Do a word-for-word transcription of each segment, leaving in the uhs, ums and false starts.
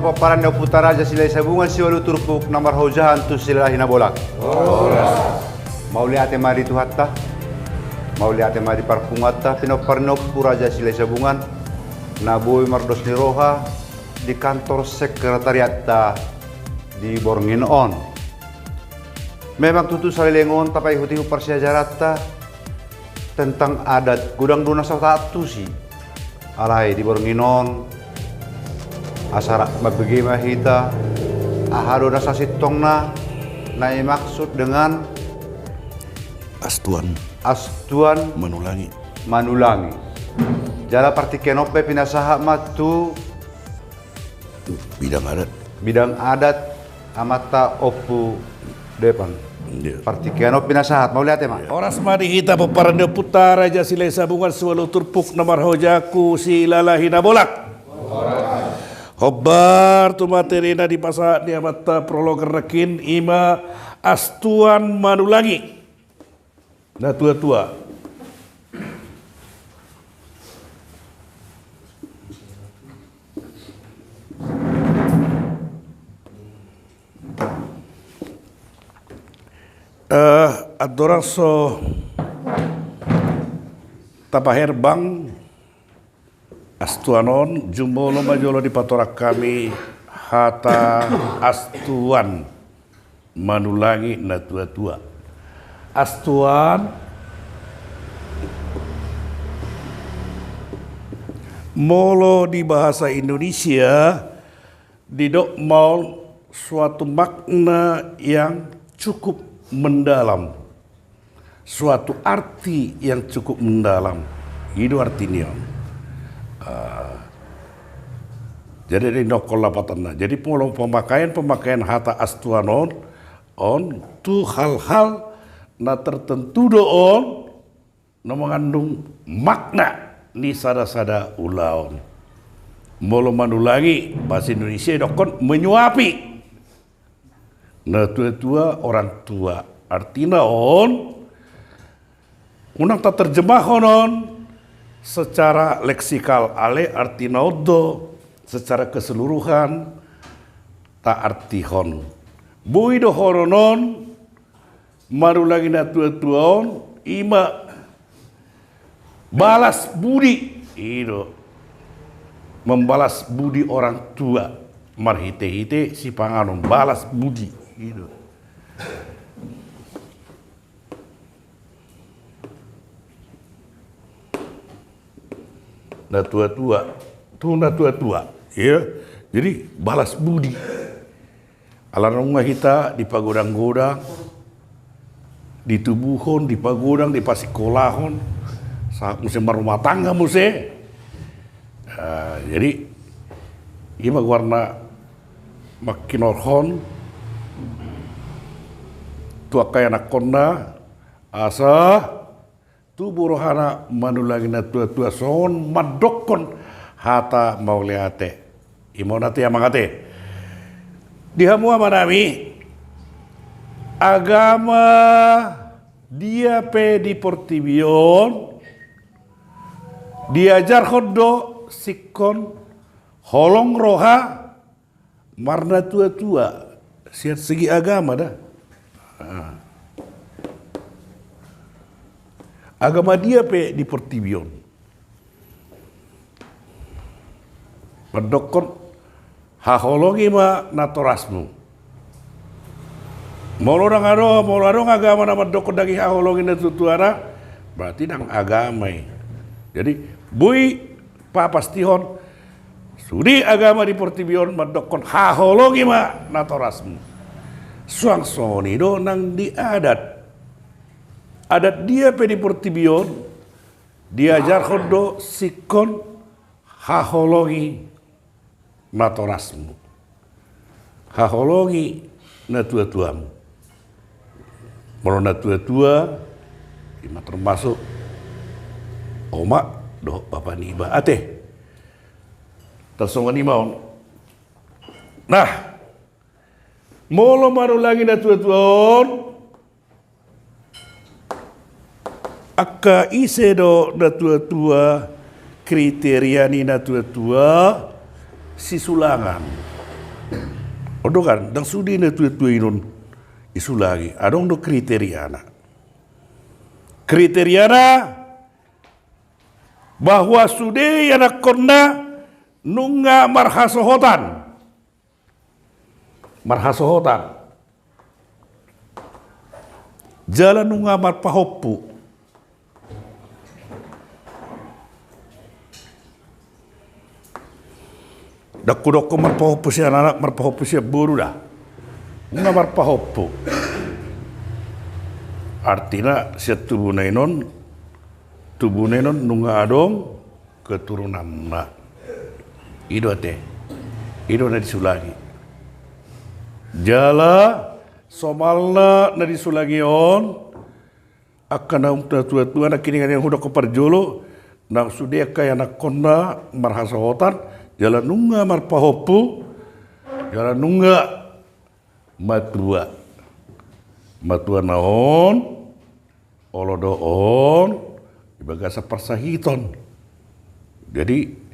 Pomparan ni Ompunta Raja Silahi Sabungan siualu turpuk na marhaojahan tu Silalahi Nabolak. Mauliate ma di Tuhanta. Mauliate ma di parpunguanta, pinompar ni Ompu Raja Silahi Sabungan, na boi mardos ni roha di kantor sekretariatta di borngin on. Memang tutu saleleng on tapaihut-ihut parsiajaranta tentang adat, godang do na so taantusi. Alai di borngin on, asa rap mambege ma hita, aha do na sasintongna na i maksud dengan astuan, astuan manulangi, manulangi. Jala partingkian on pe pinasahat ma tu bidang adat. Bidang adat, amanta Ompu Depan. Iya. Partingkian on pinasahat, mauliate ma. Iya. Horas ma di hita pomparan ni Ompunta Raja Silahi Sabungan siualu turpuk na marhaojahan tu Silalahi Nabolak. Hombar tu materi na dipasahat ni amanta prologer nangkin, ima astuan manulangi natuatua. Eh, andorang so tapaherbang astuan on, jumolo ma jolo dipatorang hami hata astuan manulangi natuatua. Astuan, molo di bahasa Indonesia, didok ma on suatu makna yang cukup mendalam. Suatu arti yang cukup mendalam. I do arti ni on. Ah, jadi didokon lapatanna. Jadi, polo-, pemakaian-pemakaian hata astuan on, on tu hal-hal na tertentu do on, na mangandung makna ni sada-sada ulaon. Molo manulangi, bahasa Indonesia didokon menyuapi. Natuatua, orang tua. Artina on, unang taterjemahon on secara leksikal, alai artina on do secara keseluruhan taartihon. Boi dohonon on, manulangi natuatua on, ima balas budi, i do. Membalas budi orang tua. Marhite-hite sipanganon, balas budi, i do. Natuatua, tu natuatua, ya. Jadi, balas budi. Ala nunga hita dipagodang-godang, ditubuhon, dipagodang, dipasikolahon, sahat muse marrumah tangga muse. Ah, jadi, ima goarna mangkinorhon tu angka ianakhonna, asa tubu rohana manulangi natuatua, songon mandokkon hata mauliate. Ima on ate, amang ate. Di hamu amanami, agama dia pe di portibi on, diajarhon do singkon holong roha marnatuatua, sian segi agama da. Ah. Agama dia pe di portibi on mandokkon haholongi ma natorasmu. Molo ndang adong, molo adong agama na mandokkon ndang i haholongi natuatuana, berarti ndang agama i. Jadi, boi papastihon, sude agama di portibi on mandokkon haholongi ma natorasmu. Suang songon i do nang di adat. Adat dia pe di portibi on, diajarhon do singkon haholongi natorasmu. Haholongi natuatuamu. Molo natuatua, ima termasuk omak dohot bapa niba ate. Tarsongon i ma on. Nah, molo manulangi natuatua on, angka ise do natuatua, kriteria ni natuatua sisulangan. Adong kan, ndang sude na tua-tua inon isulagi. Adong do kriteriana. Kriteriana bahwa sude ianakkonna nunga marhasohotan. Marhasohotan. Jala nunga marpahompu. Ndang hudokkon marpahompu sian anak, marpahompu sian boru da. Nunga marpahompu. Artina sian tubuna inon, tubuna inon nunga adong keturunanna. I do ate. I do na disulagi. Jala somalna na disulagi on, angka naung na tua-tua na kini nangkin hudokkon parjolo, naung sude angka ianakkonna marhasohotan, jala nunga marpahompu, jala nunga matua. Matuana on, olo do on di bagasan parsahiton. Jadi,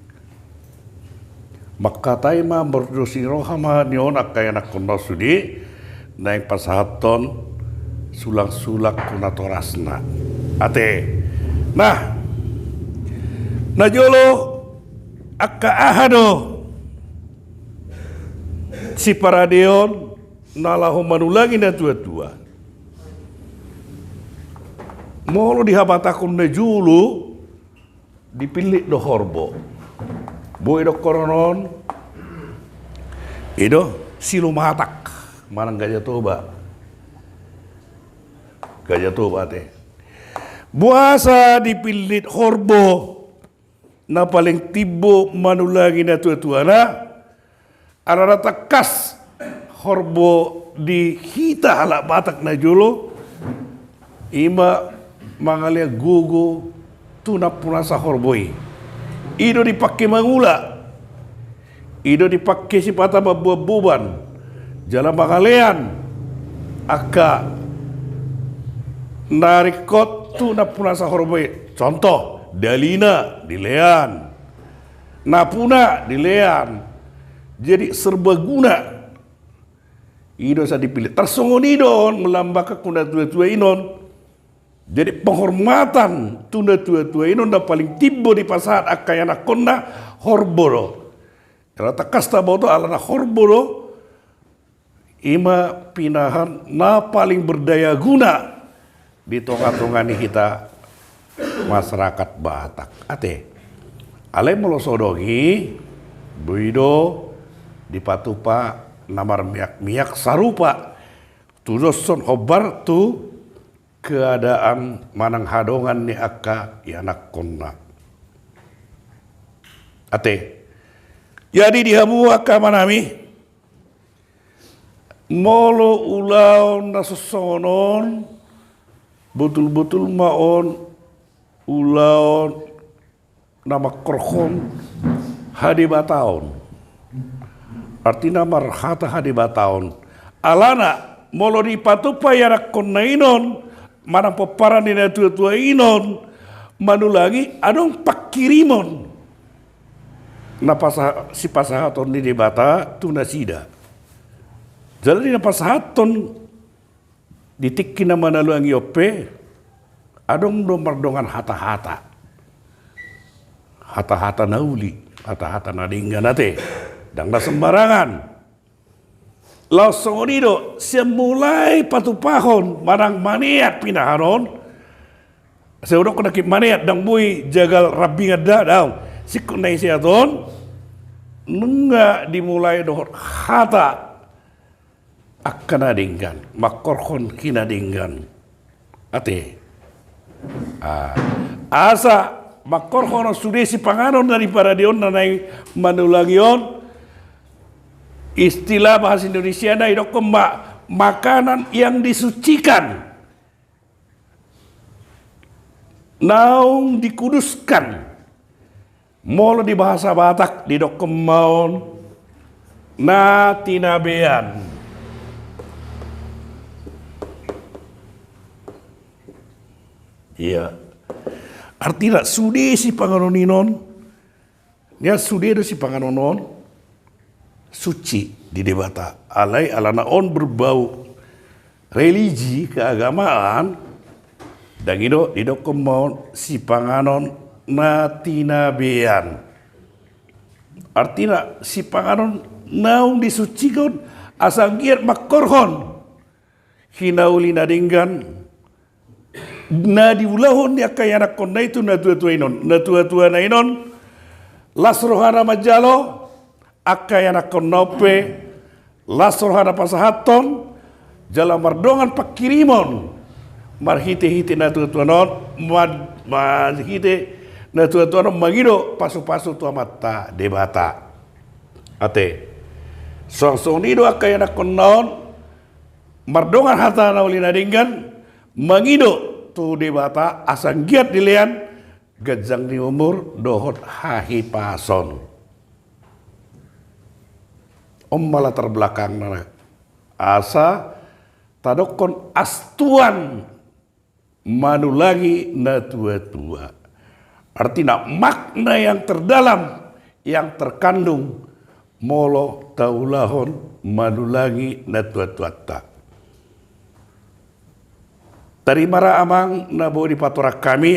mangkatai ma, mardos ni roha ma nion angka ianakkonna sude, naeng pasahathon sulang-sulang tu natorasna. Ate. Nah, na jolo angka aha do siparadeon na laho manulangi na tua-tua. Molo di habatahon na jolo, dipillit do horbo. Boi do dohonon on, i do, Silumatak manang Gajah Toba. Gajah Toba ate. Boasa dipillit horbo na paling timbo manulangi na tua-tuana? Ala na tangkas horbo di hita halak Batak na jolo, i ma mangalean gogo tu nampunasa horbo i. I do dipangke mangula, i do dipangke sipata mamboan boban, jala mangalean angka na ringkot tu nampunasa horbo i. Contoh, dalina dilean, napuna dilean. Jadi serbaguna. I do asa dipillit. Tarsongon i do on melambangkan tu na tua-tua inon. Jadi penghormatan tu na tua-tua inon na paling timbo dipasahat angka ianakkonna, horbo do. Ala tangkas taboto, ala na horbo do, i ma pinahan na paling berdaya guna di tonga-tonga ni hita masyarakat Batak. Ate. Alai molo so adong i, boi do dipatupa na marmiak-miak sarupa, tudoshon hombar tu keadaan manang hadongan ni angka ianakkonna. Ate. Jadi di hamu angka amanami, molo ulaon na songon on, botul-botul ma on ulaon na mangkorhon hadebataon. Artina marhata hadebataon. Alana, molo dipatupa ianakkonna inon manang pomparan ni na tua-tua inon manulangi, adong pangkirimon na pasa-, sipasahaton ni Debata tu nasida. Jala di na pasahathon di tingki na manaluangi on pe, adong do mardongan hata-hata. Hata-hata na uli, hata-hata na denggan ate. Ndang na sembarangan. Laos songon i do, sian mulai patupahon manang maneat pinahan on, sai hudokkon nangkin maneat, ndang boi jagal rambingan da, daong. Singkop na iseat on, nunga dimulai dohot hata angka na denggan, mangkorhon hinadenggan. Ate. Ah. Asa mangkorhon sude sipanganon na di paradeon na naeng manulangi on, istilah bahasa Indonesiana didokkon ma makanan yang disucikan. Naung dikuduskan. Molo di bahasa Batak didokkon ma on na tinabean. Ia. Artina sude sipanganon inon. Ia sude do sipanganon on. suci di Debata. Alai alana on berbau religi keagamaan, dang i do didokkon ma on sipanganon na tinabean. Artina sipanganon naung disucikan asa anggiat mangkorhon hinauli na denggan na diulahon ni angka ianakkonna i tu natuatua i non. Natuatua na i non las rohana manjalo, angka ianakkonna on pe las rohana pasahathon, jala mardongan pangkirimon marhitehite natuatua on, ma-, marhite natuatua on mangido pasupasu tu Amanta Debata. Ate. Suang songon i do angka ianakkonna on mardongan hata na uli na denggan, mangido tu Debata asa anggiat dilean ganjang ni umur dohot hahipason. On ma latar belakangna, asa tadokkon astuan manulangi natuatua. Artina makna yang terdalam, yang terkandung molo taulahon manulangi natuatuanta. Tarima ra amang na boi dipatorang hami,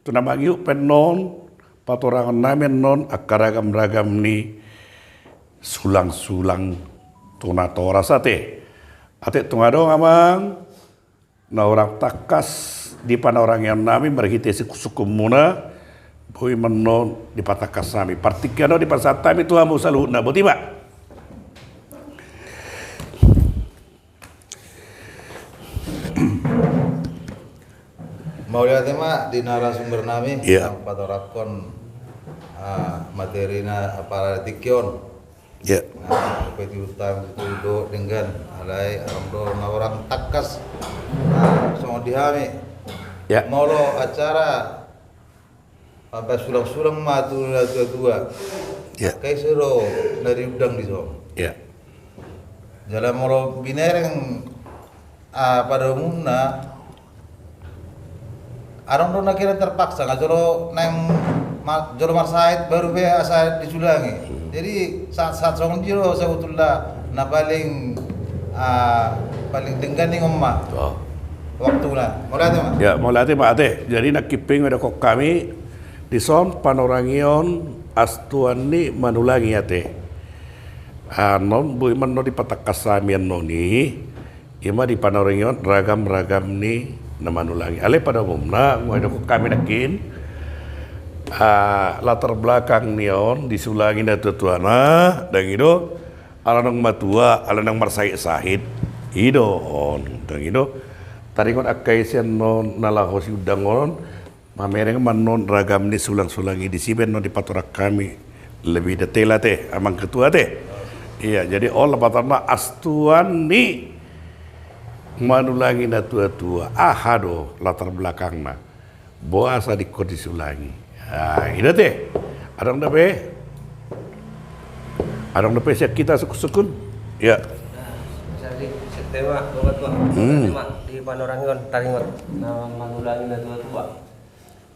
tu na mangihut pe annon patorangon nami annon angka ragam-ragam ni sulang-sulang tu natoras ate. Ate, tung adong amang na hurang tangkas di panorangion nami marhite sungkun-sungkunmuna, boi ma annon dipatangkas hami. Partingkian on dipasahat hami tu hamu saluhutna, boti ma. Mauliate ma di narasumber nami, iya, na patorangkon, ah, materi na pada tingki on. Iya. Nah, pe di huta itu do denggan, alai adong do na hurang tangkas. Nah, songon di hami. Iya. Molo acara pambahen sulang-sulang ma tu natuatua. Iya. Angka ise do na diundang dison? Iya. Jala molo binereng, ah, pada umumna, adong do na kira terpaksa, nga jolo naeng ma-, jolo marsahit baru pe asa disulangi. Hmm. Jadi saat-saat songon dia do sebetulna na paling, ah, paling denggan i, on ma. Oh. Waktuna. Mauliate ma. Ya, mauliate ma ate. Jadi nangkin pe nga didokkon hami dison panorangion astuan ni manulangi ate. Annon boi ma annon dipatangkas hami annon i. Ima di panorangion ragam-ragam ni na manulangi. Alai pada umumna nga didokkon hami nangkin, ah, latar belakang ni on disulangi natuatuana, dang i do ala naung matua, ala naung marsahit-sahit. I do on, dang i do. Taringot angka ise annon na laho siundang on, mamereng ma annon ragam ni sulang-sulang i, disi pe annon dipatorang hami lebih detail ate, amang ketua ate. Iya, jadi on lapatanna astuan ni manulangi natuatua. Aha do latar belakangna? Boasa dingkon disulangi? Ah, i do ate. Adong dope? Adong dope sian hita sungkun-sungkun? Ya. Jadi, sette ma, dua tua. Hmm. Sette ma, di panorangion taringot na manulangi natuatua.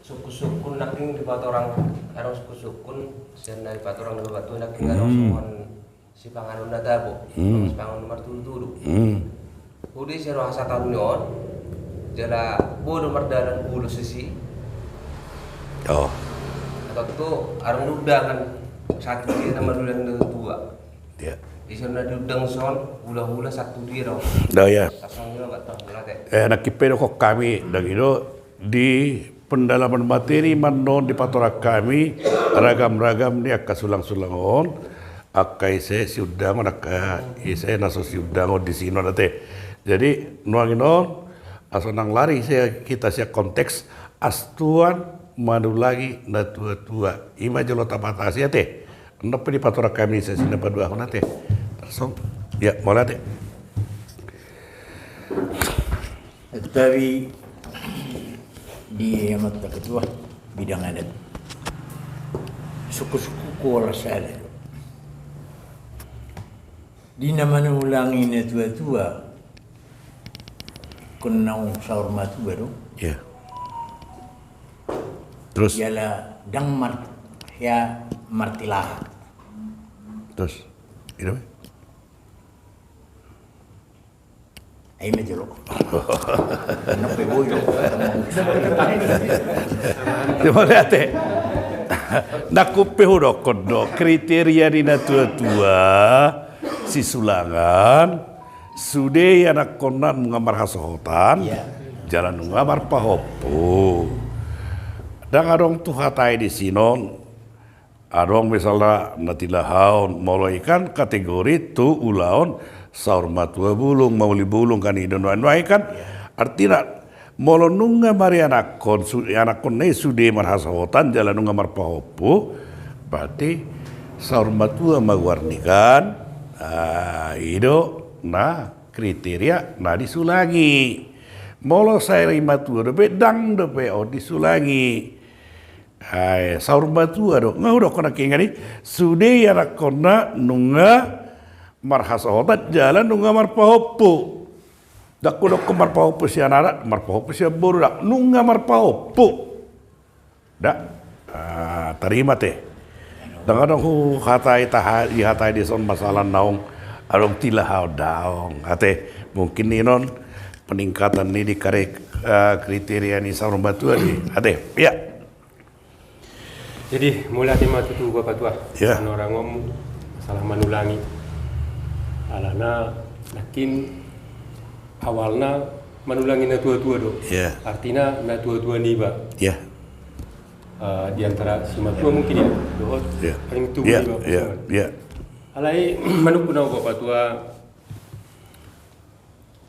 Sungkun-sungkun nangkin dipatorang, adong sungkun-sungkun sian na dipatorang na batua nangkin adong, hmm, songon sipanganon na tabo, hmm, sipanganon na martudu-tudu. Hmm. Uli sian roha sataon ni on, jala boi do mardalan ulos disi. Oh. Atau tu adong do undangan, sahat tu dia na manulangi natuatua. Iya. Ise na diundang son, hula-hula sahat tu dia do. Oh, iya. Sasong dia, Pak, tong, mauliate. Eh, nangkin pe didokkon hami, dang i do, di pendalaman materi ma annon dipatorang hami ragam-ragam ni angka sulang-sulang on, angka ise siundangon, angka ise na so siundangon disi on ate. Jadi nuaeng on, asa unang lari hita sian konteks astuan manulangi natuatua. Ima jolo tabatasi ate. Annon pe dipatorang hami sesi na paduahon ate. Langsung. Ya, mauliate. Tabi di amanta ketua bidang adat. Sungkun-sungkunhu, holan sada do. Di na manulangi natuatua, ingkon naung saur matua do. Iya. Terus? Jala dang mar-, ya, martilaha. Terus? Ida be? Ai ma jolo. Nang pe boi do. Coba lihat e. Nangkin pe hudokkon do kriteria ni na tua-tua, sisulangan, sude ianakkonna nunga marhasohotan, jala nunga marpahompu. Ndang adong tu hata i di sinon. Adong misalna na tilahaon, molo i kan kategori tu ulaon saur matua bulung, mauli bulung kan i do nuaeng-nuaeng kan. Artina molo nunga marianakkon, ianakkonna i sude marhasohotan jala nunga marpahompu, berarti saur matua ma goarni kan. I do na kriteria na disulangi. Molo sarimatua dope, ndang dope on disulangi. Ai saur matua do, nga hudokkon nangkin i, sude ianakkonna nunga marhasohotan jala nunga marpahompu. Ndang hudokkon marpahompu sian anak, marpahompu sian boru, ndang, nunga marpahompu. Da. Tarima te. Ndang adong huhatai, dihatai dison masalah naung adong tilahaon, daong ate. Mungkin inon peningkatan ni di kare, kriteria ni saur matua ni ate. Ia. Jadi mauliate ma tutu Bapatua. Ia. Panorangonmu masalah manulangi. Alana nangkin awalna manulangi na tua-tua do. Ia. Artina na tua-tua niba. Ia. Di antara simatua mungkin i do dohot paling tubu niba. Ia. Alai manungkun au Bapatua.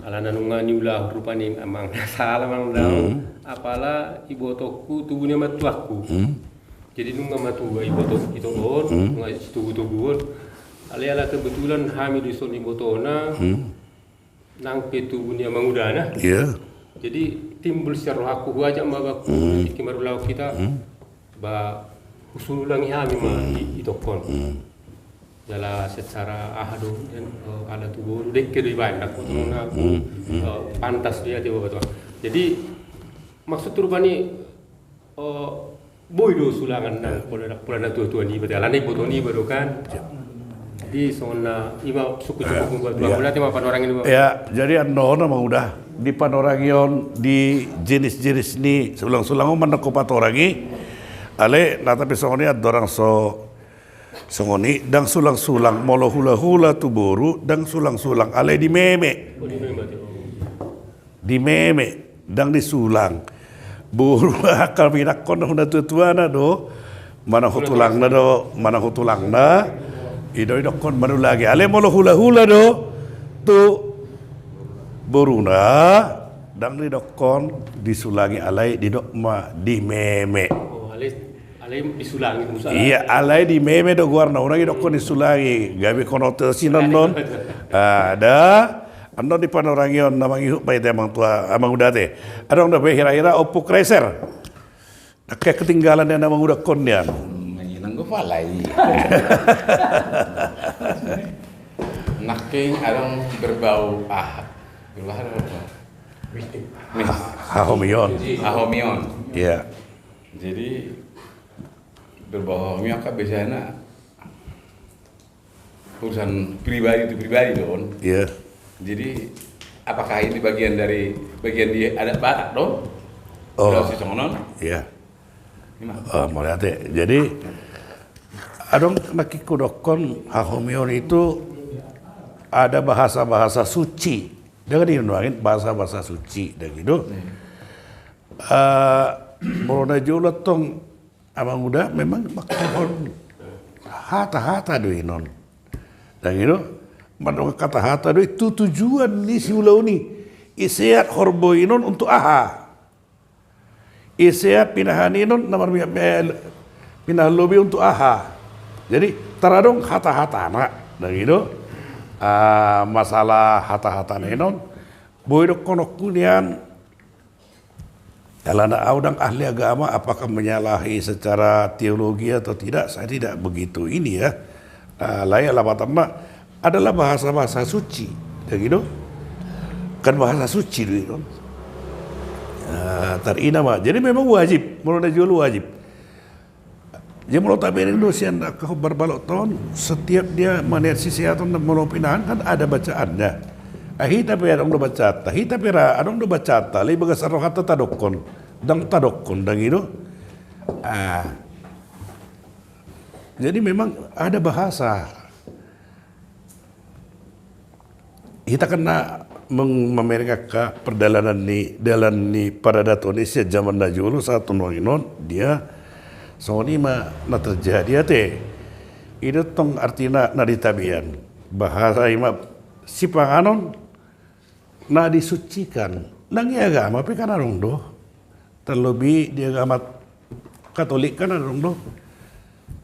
Alana nunga niulahon rupani amang, sala amang daong. Apala ibotongku tubu ni amangtuangku. Jadi nunga matua ibotongku ito on, nunga situbu-tubu on. Alai ala kebetulan hami dison ibotona nang pe tubu ni amangudana. Jadi timbul sian rohangku, huajak ma bakku, tingki marulaon hita. Ba husulangi hami ma itongkon. Jala secara aha do, ala tu boru dengke do ibaen, ndang hutong na pantas do ia, ate Bapatua. Jadi maksud rupani boi do sulangan nang pola na tua-tua niba, alana iboto niba do kan. Jadi songon na i ma sungkun-sungkunku, Bapatua. Mauliate ma panorangi niba. Ia, jadi annon amang uda, di panorangi on, di jenis-jenis ni sulang-sulang on mandok patorangi. Alai na tapi songon i andorang so songon i, ndang sulang-sulang molo hula-hula tu boru, ndang sulang-sulang alai dimeme. Dimeme, ndang disulang. Boru angka ianakkonna tu na tua-tuana do, manang hutulangna do, manang hutulangna. I do idokkon manulangi. Alai molo hula-hula do tu boruna, ndang didokkon disulangi alai didok ma dimeme. Alai disulangi. Ia, alai dimeme do goarna, unang idokkon disulangi. Gabe kono tu sinon non. Da. Annon di panorangi on na mangihut ma ate amang tua, amang uda ate. Adong dope hira-hira ompu kreser. Angka ketinggalan ni amang uda on nian. Manginang go pala i. Nangkin adong berbau aha? Berbau aha? Hahomion. Hahomion. Ia. Jadi berbau hahomion kan biasana urusan pribadi tu pribadi do on. Ia. Jadi apakah ini bagian dari, bagian di adat Batak do on? Ia. Mauliate. Jadi adong nangkin hudokkon hahomion itu ada bahasa-bahasa suci. Ndang diinonangin bahasa-bahasa suci, ndang i do. Molo na jolo tong amang uda memang mangkatahon hata-hata do inon. Ndang i do, mandok hata-hata do i tu tujuan ni siulaon i. Ise at horbo inon untuk aha? Ise at pinahan inon na marmiak, pinahan lobi untuk aha? Jadi taradong hata-hatana, ndang i do. Masalah hata-hatana inon, boi dohononku nian. Alana au ndang ahli agama, apakah menyalahi secara teologi atau tidak, saya tidak begitu ini ya. Alai ala patarna adalah bahasa-bahasa suci, ya gitu. Kan bahasa suci do i do. Tar i nama. Jadi memang wajib, molo na jolo wajib. Jadi molo tabereng do sian angka hombar balok on, setiap dia maniat sisehaton dan molo pinahan kan ada bacaannya. Ah, hita pe adong do bacaanta, hita pe ra adong do bacaanta, alai bagasan rohanta tadokkon, ndang tadokkon, ndang i do. Ah. Jadi memang ada bahasa. Hita kan na meng-, mamereng angka pardalanan ni, dalan ni paradaton i sian jaman na jolo sahat tu nuaeng on, dia songon i ma na terjadi ate. I do tong artina na di tabean. Bahasa i ma sipanganon na disucikan. Nang i agama pe kan adong do. Terlebih di agama Katolik kan adong do.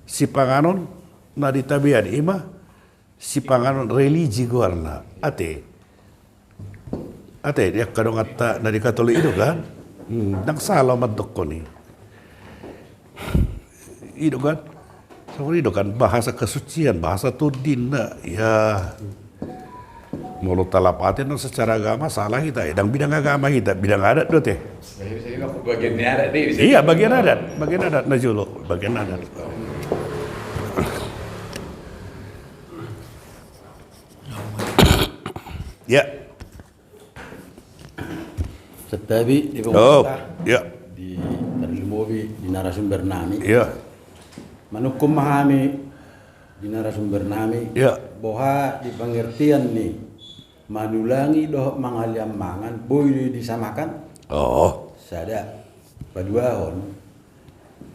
Sipanganon na di tabean i ma sipanganon religi goarna. Ate. Ate, di angka donganta na di Katolik i do kan. Hmm, ndang sala mandokkon i. I do kan. Songon i do kan bahasa kesucian, bahasa tondi na. Ya. Molo talapati non secara agama sala hita, ndang bidang agama hita, bidang adat do ate. Bisa, bisa juga bagian ni adat deh, bisa. Iya, bagian adat, bagian adat na jolo, bagian adat. Ya. Santabi di, oh, pemirsa, ya, di tarlumobi di narasumber nami. Ya. Manungkun ma hami di narasumber nami. Ya. Boha di pengertian ni manulangi dohot mangalian mangan, boi do i disamakan? Oh. Sada. Paduahon,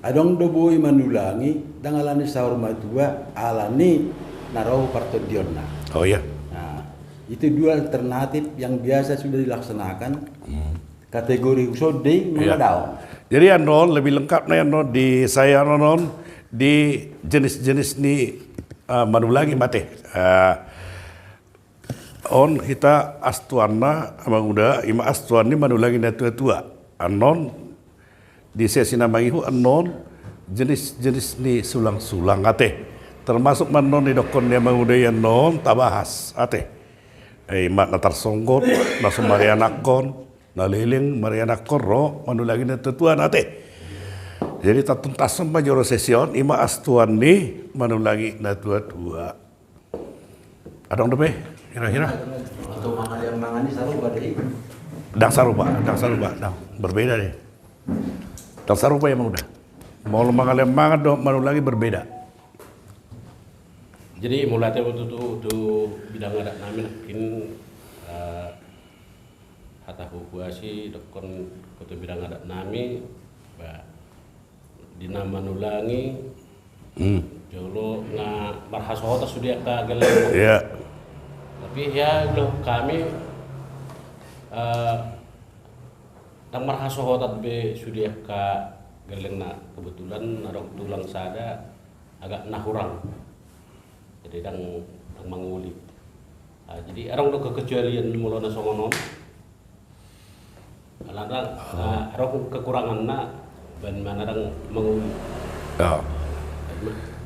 adong do boi manulangi, ndang alani saur matua, alani na ro partondionna. Oh, iya. Nah, itu dua alternatif yang biasa sudah dilaksanakan. Hmm. Kategori songon i, iya, mangadaon. Jadi annon lebih lengkap na annon di saya annon di jenis-jenis ni, eh, manulangi ma ate. Eh, On hita astuanna, Amang Uda, i ma astuan ni manulangi na tua-tua. Annon di sesi na mangihut annon jenis-jenis ni sulang-sulang ate. Termasuk ma annon didokkon ni Amang Uda i annon tabahas ate. Eh, i ma na tarsonggot, na so marianakkon, na leleng marianakkon ro manulangi na tua-tua na ate. Jadi tatuntason ma jolo sesi on, i ma astuan ni manulangi na tua-tua. Adong dope, kira-kira? Untuk mangalian mangan i sarupa do i? Ndang sarupa, ndang sarupa, ndang, berbeda do i. Ndang sarupa i, Amang Uda. Molo mangalian mangan dohot manulangi berbeda. Jadi molo ate tu, tu, tu bidang adat nami nangkin, eh, hata huhuasi dokkon tu bidang adat nami, ba, di na manulangi, hmm, jolo na marhasohotan sude angka gelleng. Iya. Tapi ya, ulaon hami, eh, ndang marhasohotan be sude angka gelleng na kebetulan adong tulang sada agak na hurang. Jadi ndang, ndang mangoli. Ah, jadi adong do kekecualian molo na songon on. Alana, ah, adong kekuranganna, baen ma na ndang mangoli. Ya.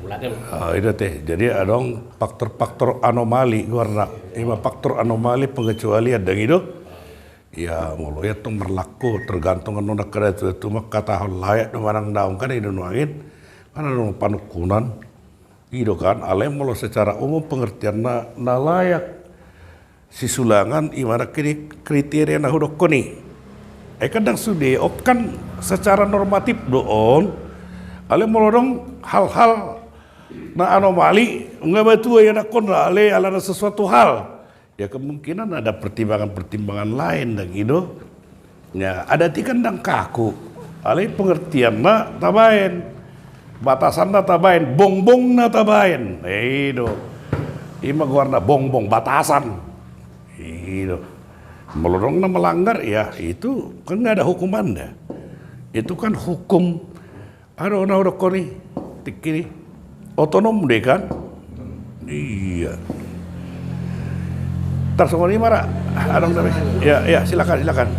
Molo ate. Ah, i do ate. Jadi adong faktor-faktor anomali goarna. I ma faktor anomali pengecualian, ndang i do? Ya, molo ia tong marlaku, tergantung annon angka datu-datu mangkatahon layak do manang daong kan i do nuaeng. Kan adong panungkunan. I do kan, alai molo secara umum pengertianna na layak sisulangan i ma nangkin i kriteria na hudokkon i. Ai kan ndang sude, on kan secara normatif do on. Alai molo adong hal-hal na anomali, nunga matua ianakkonna, alai alana sesuatu hal. Ya, kemungkinan ada pertimbangan-pertimbangan lain, ndang i do. Ya, adat i kan ndang kaku. Alai pengertianna tabaen. Batasanna tabaen, bongbongna tabaen. I do. I ma goarna bongbong, batasan. I do. Molo adong na melanggar, ya itu kan nggak ada hukumannya. Itu kan hukum. Adong na hudokkon i, tingki i. Otonom do i kan? Iya. Tarsongon i ma ra. Adong na be. Ya, ya, silakan, silakan.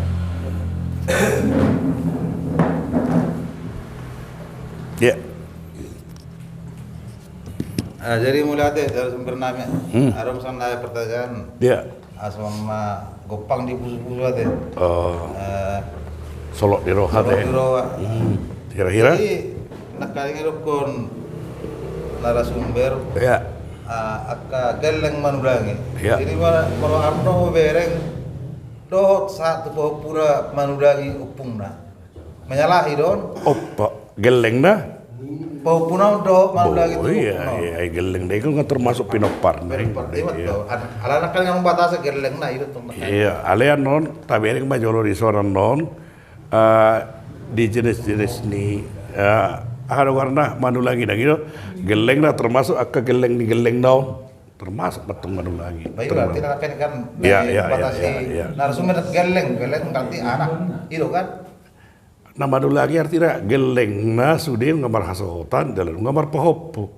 Ya. Ah, jadi molo ate, dari sumber nami. Hmm. Adong songon pertanyaan. Ya. Asa ma gompang dipusu-pusu ate. Oh. Eh, solot di roha ate. Solot di roha. Hmm. Kira-kira? Jadi, Nangkaning i dokkon narasumber, ya, ah, angka gelleng manulangi. Ya. Jadi molo, molo am do bereng dohot sahat tu pahompuna manulangi ompungna, menyalahi do on? Opa, gellengna? Pahompuna on dohot manulangi tu ompungna. Oh, iya, iya, gellengna i kan termasuk pinomparna. Pinomparna, iya, iya, betul. Alana kan yang membatasi gellengna i do tong. Iya, alai annon tabereng ma jolo di son annon. Ah, di jenis-jenis ni, ah, aha do goarna, manulangi nang i do. Gellengna termasuk angka gelleng ni gellengna on. Termasuk ma tong manulangi. Baik, berarti nangkaning kan, ya, ya, ya, batasi, ya, ya, narasumber gelleng, gelleng berarti anak, i do kan? Na manulangi artina gellengna sude nunga marhasohotan, jala nunga marpahompu.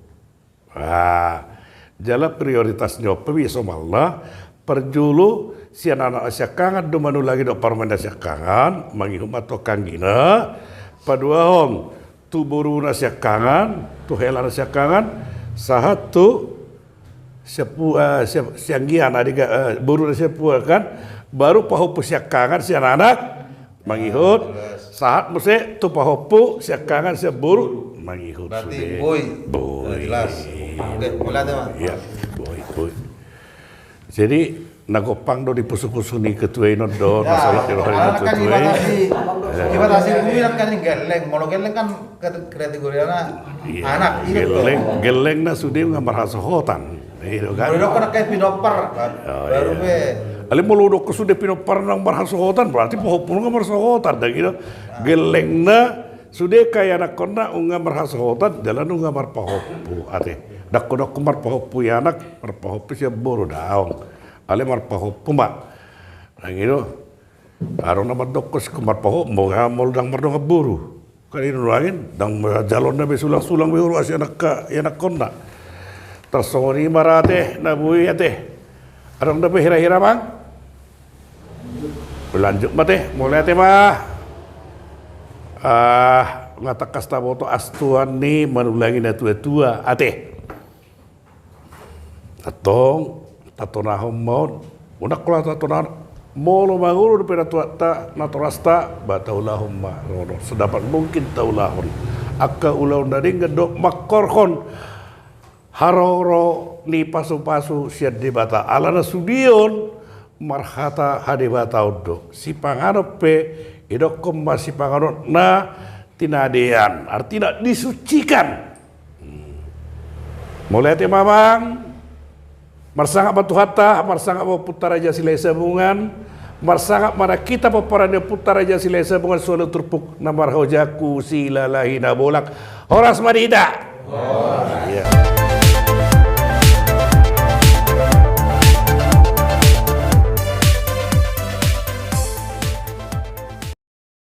Ah, jala prioritas ni on pe i somalna, parjolo sian anak na siangkangan do manulangi dohot parumaen na siangkangan, mangihut ma tu angka anggina, paduahon tu boru na siangkangan, tu hela na siangkangan, sahat tu siampu-, eh, siam-, sianggian, adegan, eh, boru na siampuan kan, baru pahompu siangkangan sian anak, mangihut, sahat muse tu pahompu siangkangan sian boru, mangihut sude. Berarti boi. Boi. Jelas. Oke, mulai deh, Mas. Iya, boi, boi. Jadi, na gompang do di pusu-pusu ni ketua i on do, ya, masalah di roha ni ketua i. Dibatasi, dibatasi boi nangkaning gelleng. Molo gelleng kan kategorianna anak, i do. Gelleng, gellengna sude nunga marhasohotan. I do kan? Molo dokkon angka pinompar, baru be. Alai molo dokkon sude pinompar nunga marhasohotan, berarti pahompuna nunga marhasohotan, dang i do. Gellengna sude angka ianakkonna nunga marhasohotan, jala nunga marpahompu, ate. Dang dokkon marpahompu ianak, marpahompu sian boru, daong. Alai marpahompu ma. Dang i do. Adong na mandokkon singkop marpahompu, molo dang mardongan boru. Kan i do nuaeng, dang jalonna be sulang-sulang be huroha sian angka ianakkonna. Tarsongon i ma ra ate, na boi ate. Adong dope hira-hira, Amang? Lanjut ma ate, mauliate ma. Ah, nga tangkas taboto astuan ni manulangi na tua-tua, ate. Antong, tatonahon ma on. Unang pola tatonahon. Molo mangolu dope natuanta, natorasta, ba taulahon ma on. Sedapat mungkin taulahon. Angka ulaon na denggan dohot mangkorhon haroro ni pasu-pasu sian Debata. Alana sude on marhata hadebataon do. Sipanganon pe, didokkon ma sipanganon na tinadean. Artina disucikan. Hmm. Mauliate ma, Amang. Marsangap ma Tuhanta, marsangap ma Ompunta Raja Silahisabungan, marsangap ma nang hita pomparan ni Ompunta Raja Silahisabungan, solu turpuk na marhojangku Silalahi Nabolak. Horas ma di hita. Horas. Iya.